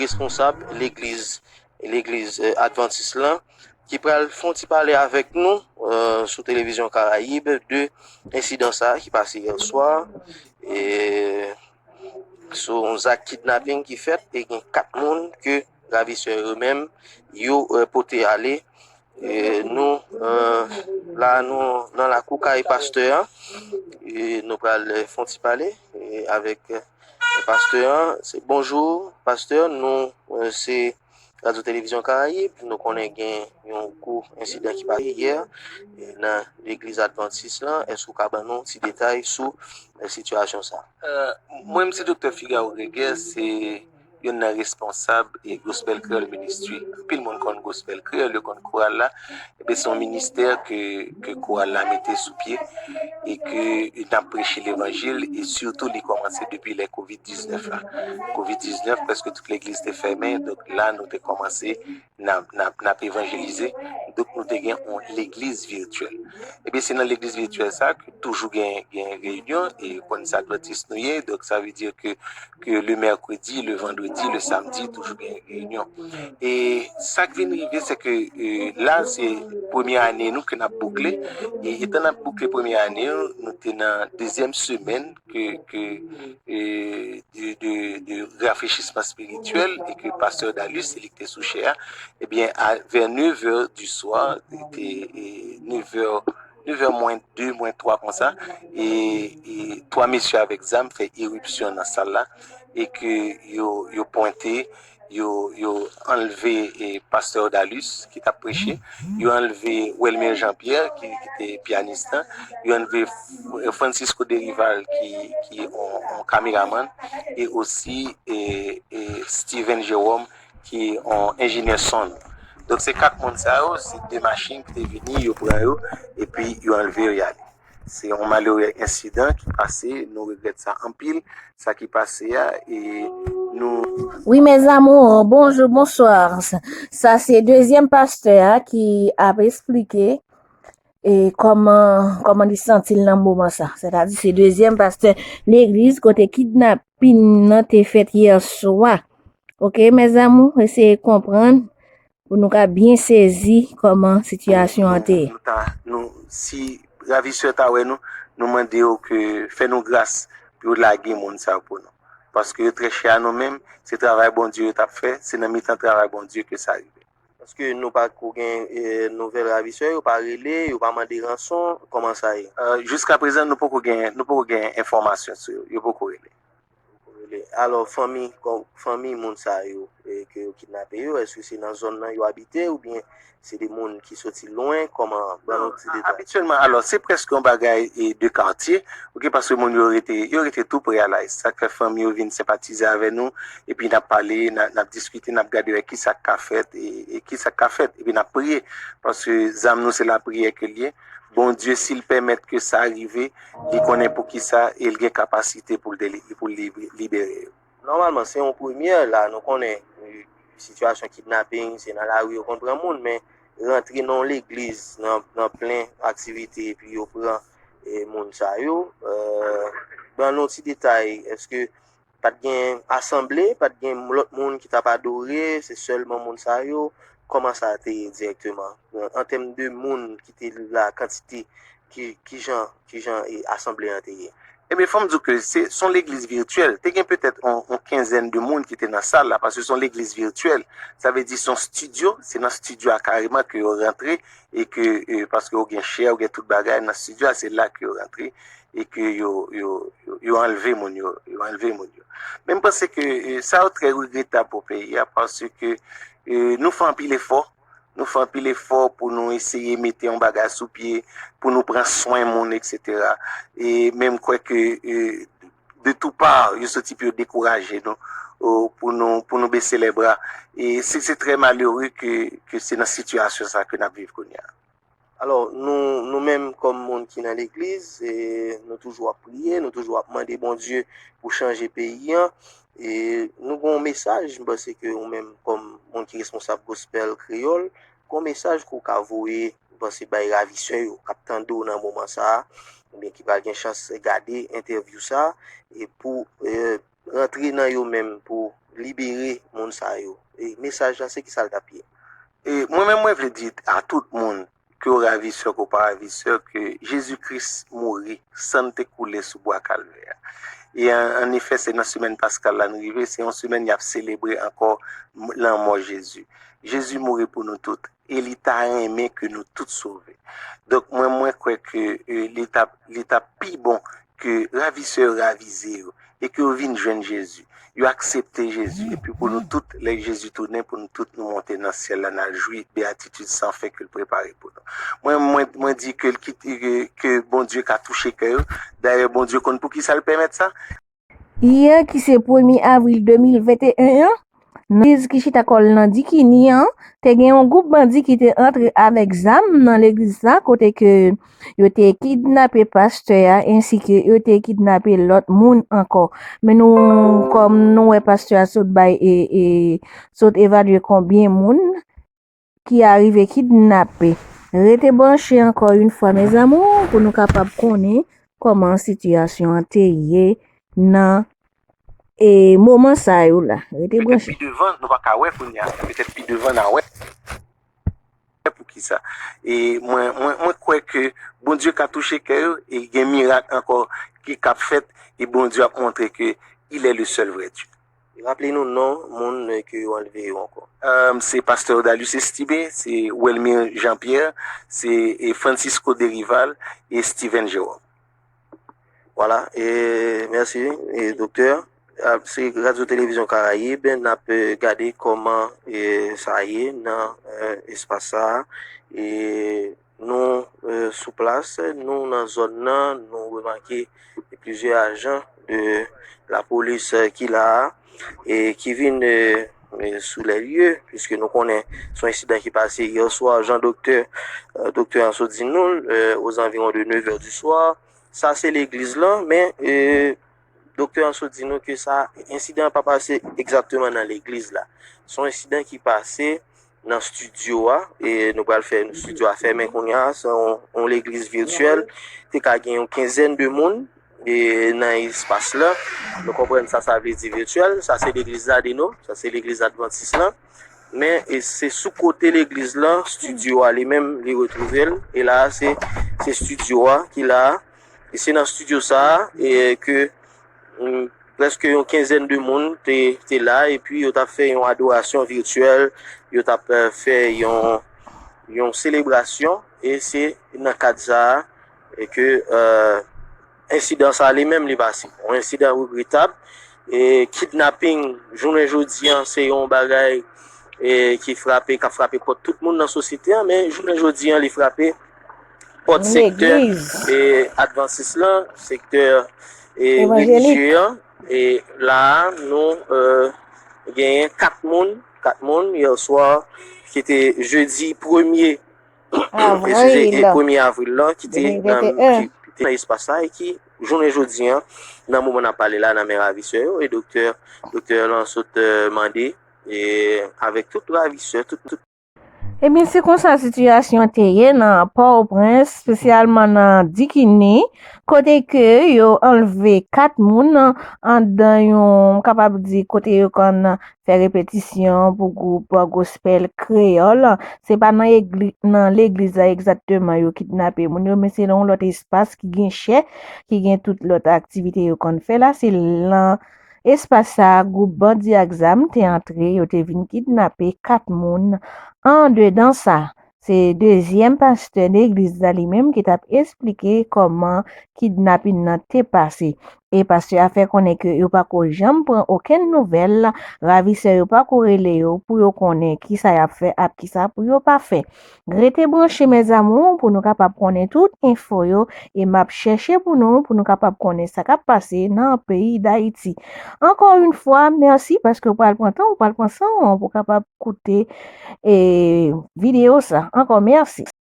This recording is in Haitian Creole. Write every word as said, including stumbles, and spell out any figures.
responsab legliz, legliz eh, advantis lan, ki pral fè yon ti pale avèk nou eh, sou televizyon Karayib de ensidan sa a ki pase yè swa. E sou yon zak kidnaping ki fèt e gen kat moun ke ravisè yo menm yo eh, pote ale. E nou eh, la nou nan lakou kay pastè a. E nou pral eh, fè yon ti pale eh, avèk eh, pastè a. Se bonjou pastè, nou eh, se Radyo Televizyon Karayib. Nou konnen gen yon gwo ensidan ki pase yè eh, nan legliz advantis lan. Èske w ka ban nou ti detay sou eh, sitiyasyon sa a? Euh, mwen, m se Doktè Figaro Gregues, se youn nan responsab e Gospel Creole Ministry. Anpil moun konn Gospel Creole, yo konn koral la. Ebyen, se yon ministè ke, ke koral la mete sou pye e ke n ap preche levanjil e sitou li kòmanse depi lè kovid diznèf la. Kovid diznèf, prèske tout legliz te fèmen, donk la nou te kòmanse n ap, n ap, n ap evanjelize. Donk nou te gen yon legliz vityèl. Ebyen, se nan legliz vityèl sa ke toujou gen, gen reyinyon, e konn sa advantis nou ye, donk sa vle di ke, ke le mèkredi, le vandredi, le samdi, toujou gen reyinyon. E sa k vin rive, se ke eh, la, se premye ane nou ke n ap boukle. E etan n ap boukle premye ane nou, nou te nan dezyèm semèn ke, ke eh, de, de, de rafrechisman espirityèl e ke pastè Dalus, se li ki te sou chè a, ebyen, a, vè nèv è di swa, li te, eh, nèv è, nèv è mwens de, mwens twa konsa, e, e twa mesye avèk zam fè iripsyon nan sal la, e ke yo, yo pwente, yo, yo anlve eh, pastè Dalus ki t ap preche, yo anlve Welmer Jean Pierre ki, ki te pyanis lan, yo anlve F- Francisco Derival ki, ki on, on kameramann, e osi eh, eh, Steven Jerome ki on enjenyè son. Donk se kat moun sa yo, se de machin ki te vini, yo pran yo, epi yo anlve yo y ale. Se yon malere ensidan ki pase, nou regrèt sa anpil, sa ki pase a, e nou Wi, mes amours, bonjou, bonswa. Sa se dezyèm pastè a ki ap esplike e kòman, kòman li santi l nan moman sa. Sètadi se dezyèm pastè legliz kote kidnapin nan te fèt yè swa. Oke, mes amours, eseye konprann pou nou ka byen sezi kòman sitiyasyon an te ye. Nou ta, nou, si ravisè ta wè nou, nou mande yo ke fè nou gras pou yo lage moun sa yo pou nou. Paske yo trè chè a nou menm, se travay Bondye yo t ap fè, se nan mitan travay Bondye ke sa rive. Paske nou pa ko gen eh, nouvèl ravisè, yo pa rele, yo pa mande ranson, kòman sa ye? Euh, jiska prezan, nou poko gen, nou poko gen enfòmasyon sou yo, yo poko rele. Alò, fanmi, kò- fanmi moun sa yo eh, ke yo kidnape yo, èske se nan zòn nan yo abite oubyen se de moun ki soti lwen? Kòman? Ban nou ti detay. Abityèlman, alò, se prèske yon bagay eh, de katye, oke, paske moun yo rete, yo rete tou pre a la. Sa k fè fanmi yo vin senpatize avè nou, epi n ap pale, n a- n ap diskite, n ap gade wè ki sa k ka fèt, e, e ki sa k ka fèt, epi n ap priye, paske zam nou se lapriyè ke l ye. Bondye, si l pèmèt ke sa rive, li konnen poukisa e l gen kapasite pou l deli- pou l li- libere yo. Nòmalman, se yon premyè la, nou konnen eh, sitiyasyon kidnaping, se nan lari yo konn pran moun, men rantre nan yon legliz, nan, nan plen aktivite, epi yo pran eh, moun sa yo. Euh, ban nou ti detay, èske pa t gen asanble, pa t gen lòt moun ki t ap adore, se sèlman moun sa yo? Kòman sa te ye dirèkteman? An tèm de moun ki te la, kantite, ki, kijan, kijan e, asanble an te ye? Ebyen, fò m di w ke se se yon legliz vityèl. Te gen petèt yon, yon kenzèn de moun ki te nan sal la, paske se yon legliz vityèl. Sa vle di se yon estidyo, se nan estidyo a kareman ke yo rantre, e ke, e, paske yo gen chè, yo gen tout bagay nan estidyo a, se la ke yo rantre, e ke yo, yo, yo, yo anlve moun yo, yo anlve moun yo. Men m panse ke e, sa yo trè regretab pou peyi a, paske e, nou fè anpil efò, nou fè anpil efò pou nou eseye mete yon bagay sou pye, pou nou pran swen moun, etsetera. E men m kwè ke e, de tout part, yo soti pou yo dekouraje nou, o, pou nou, pou nou bese lè bra. E se, se trè malere ke, ke se nan sitiyasyon sa ke n ap viv kounye a. Alò, nou, nou menm kòm moun ki nan legliz, e, nou toujou ap priye, nou toujou ap mande Bondye pou chanje peyi an. E nou gen yon mesaj, m panse ke ou menm kòm moun ki responsab Gospel Kreyòl, gen yon mesaj ke w ka voye, m panse bay ravisè yo k ap tande w nan moman sa a, oubyen ki pral gen chans gade entèvyou sa a, e pou e, rantre nan yo menm pou libere moun sa yo. E mesaj la, se ki sa l t ap ye? E mwen menm, mwen vle di a tout moun, ke w ravisè, ke w pa ravisè, ke Jezi Kris mouri san l te koule sou bwa Kalvè a. E an, an efè, se nan semèn paskal la n rive, se yon semèn y ap selebre ankò m- lanmò Jezi. Jezi mouri pou nou tout, e li ta renmen ke nou tout sove. Donk, mwen, mwen kwè ke e, li t ap, li t ap pi bon ke ravisè yo ravize yo e ke yo vin jwenn Jezi. Yo aksepte Jezi. Epi pou nou tout, lè Jezi tounen, pou nou tout nou monte nan syèl la, n al jwi beyatitid san fen ke l prepare pou nou. Mwen, mwen, mwen di ke, l ki- ke, ke Bondye ka touche kè yo. Dayè, Bondye konn poukisa l pèmèt sa. Yè, ki se premye avril de mil venteyen an, nan legliz ki chita kò l nan Dikini an, te gen yon gwoup bandi ki te antre avèk zam nan legliz la, kote ke yo te kidnape pastè a, ensi ke yo te kidnape lòt moun ankò. Men nou, kòm nou wè pastè a sot bay e, e sot evalye konbyen moun ki arive kidnape. Rete branche ankò yon fwa, mes amours, pou nou kapab konnen kòman sitiyasyon an te ye nan e moman sa yo la. Rete branche. Petèt pi devan, nou pa ka wè kounye a. Petèt pi devan, n a wè poukisa. E mwen, mwen, mwen kwè ke Bondye ka touche kè yo e gen mirak ankò ki k ap fèt e Bondye ap montre ke il est le seul vrai Dieu. Raple nou non moun ke yo anlve yo ankò. Um, se pastè Odalus Estimé, se Welmir Jean Pierre, se e Francisco Derival e Steven Jérôme. Vwala, e mèsi, e doktè. A, se Radyo Televizyon Karayib, n ap e, gade kòman e, sa ye nan e, espas sa a. E nou e, sou plas, nou nan zòn nan, nou remake plizyè ajan de lapolis e, ki la a, e ki vin e, e, sou lè lye, piske nou konnen se yon ensidan ki pase yè swa, jan doktè, e, doktè an sot di nou l, e, aux environs de neuf heures du soir. Sa se legliz lan, men e, doktè an sot di nou ke sa, ensidan an pa pase egzakteman nan legliz la. Se yon ensidan ki pase nan estidyo a, e nou pral fè estidyo a fèmen kounye a, se yon, yon legliz vityèl, te ka gen yon kenzèn de moun e, nan espas la. Nou konprann sa sa vle di vityèl, sa se legliz Ladeno, sa se legliz advantis lan. Men e, se sou kote legliz lan, estidyo a li menm, li retwouve l. E la a, se, se estidyo a ki la a. E se nan estidyo sa a e, ke mm, prèske yon kenzèn de moun te, te la, epi yo t ap fè yon adorasyon vityèl, yo t ap e, fè yon, yon selebrasyon, e se nan kad sa a e ke e, ensidan sa a li menm li pase. Yon ensidan regretab. E kidnaping, jounen jodi an, se yon bagay e, ki frape, k ap frape pòt tout moun nan sosyete an, men jounen jodi an, li frape pòt sektè e, advantis lan, sektè e, relijye an. E la a, nou e, genyen kat moun, kat moun, yè swa, ki te jedi premye, eskize, e premye avril lan, ki te nan, ki, ki te nan espas la e ki, jounen jodi an, nan moman n ap pale la, nan men ravisè yo, e doktè, doktè lan sot e, mande, e avèk tout ravisè, tout, tout Ebyen, se konsa sitiyasyon te ye nan Pòtoprens, espesyalman nan Dikini, kote ke yo anlve kat moun anndan yon, m kapab di, kote yo konn fè repetisyon pou gwoup gospel kreyòl. Se pa nan egli-, nan legliz la egzakteman yo kidnape moun yo, men se nan yon lòt espas ki gen chè, ki gen tout lòt aktivite yo konn fè la. Se nan espas sa a, gwoup bandi ak zam te antre, yo te vin kidnape kat moun andedan sa. Se dezyèm pastè legliz la li menm ki t ap esplike kòman kidnapin nan te pase. E pastè a fè konnen ke yo pako janm pran okenn nouvèl, ravisè yo pako rele yo pou yo konnen kisa y ap fè ak kisa pou yo pa fè. Rete branche, mes amours, pou nou kapab konnen tout enfo yo, e m ap chèche pou nou, pou nou kapab konnen sa k ap pase nan peyi Dayiti. Ankò yon fwa, mèsi paske w pral pran tan, w pral pran san w pou kapab koute e, videyo sa. Ankò mèsi.